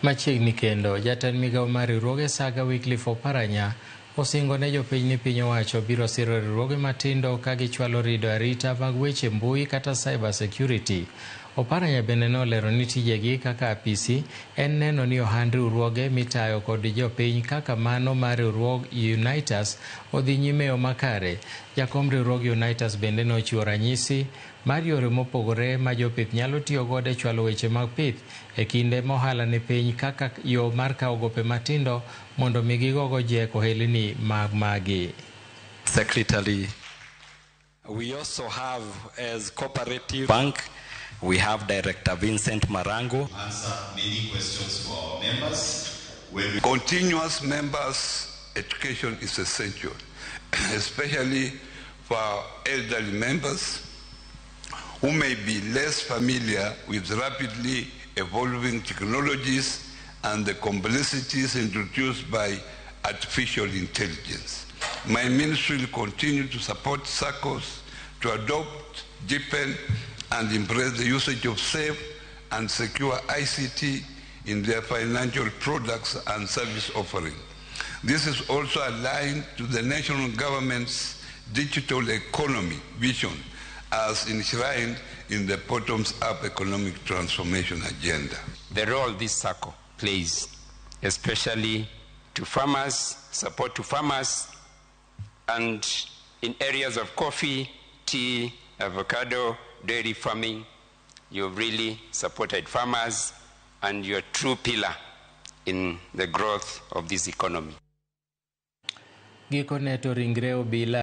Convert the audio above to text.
Machiegni kendo, jatend migawo mar riwruoge Saga Wycliffe Oparanya osingo ne jopiny ni piny owacho biro siro riwruoge matindo ka gichwalo rido arita mag weche mbui kata cyber security. Oparanya bende nolero ni tijegi kaka apisi en neno ni ohand riwruoge mitayo kod jopiny kaka mano mar riwruog Unitas odhi nyime e yo makare. Jakom riwruog Unitas bende nochiwo ranyisi mar yore mopogore ma jopith nyalo tiyo godo e chwalo weche mag pith e kinde ma ohala ni piny kaka yo mar kawo gope matindo mondo mi gigogo jek ohelni mag magi. Secretary, we also have as Cooperative Bank, we have Director Vincent Marango. Answer many questions for our members. When we Continuous members education is essential, especially for our elderly members who may be less familiar with rapidly evolving technologies and the complexities introduced by artificial intelligence. My ministry will continue to support SACCOs to adopt, deepen, and embrace the usage of safe and secure ICT in their financial products and service offering. This is also aligned to the national government's digital economy vision as enshrined in the bottoms-up economic transformation agenda. The role this SACCO plays, especially to farmers, support to farmers, and in areas of coffee, tea, avocado, dairy farming, you've really supported farmers and you're a true pillar in the growth of this economy. Gikone to ringre obila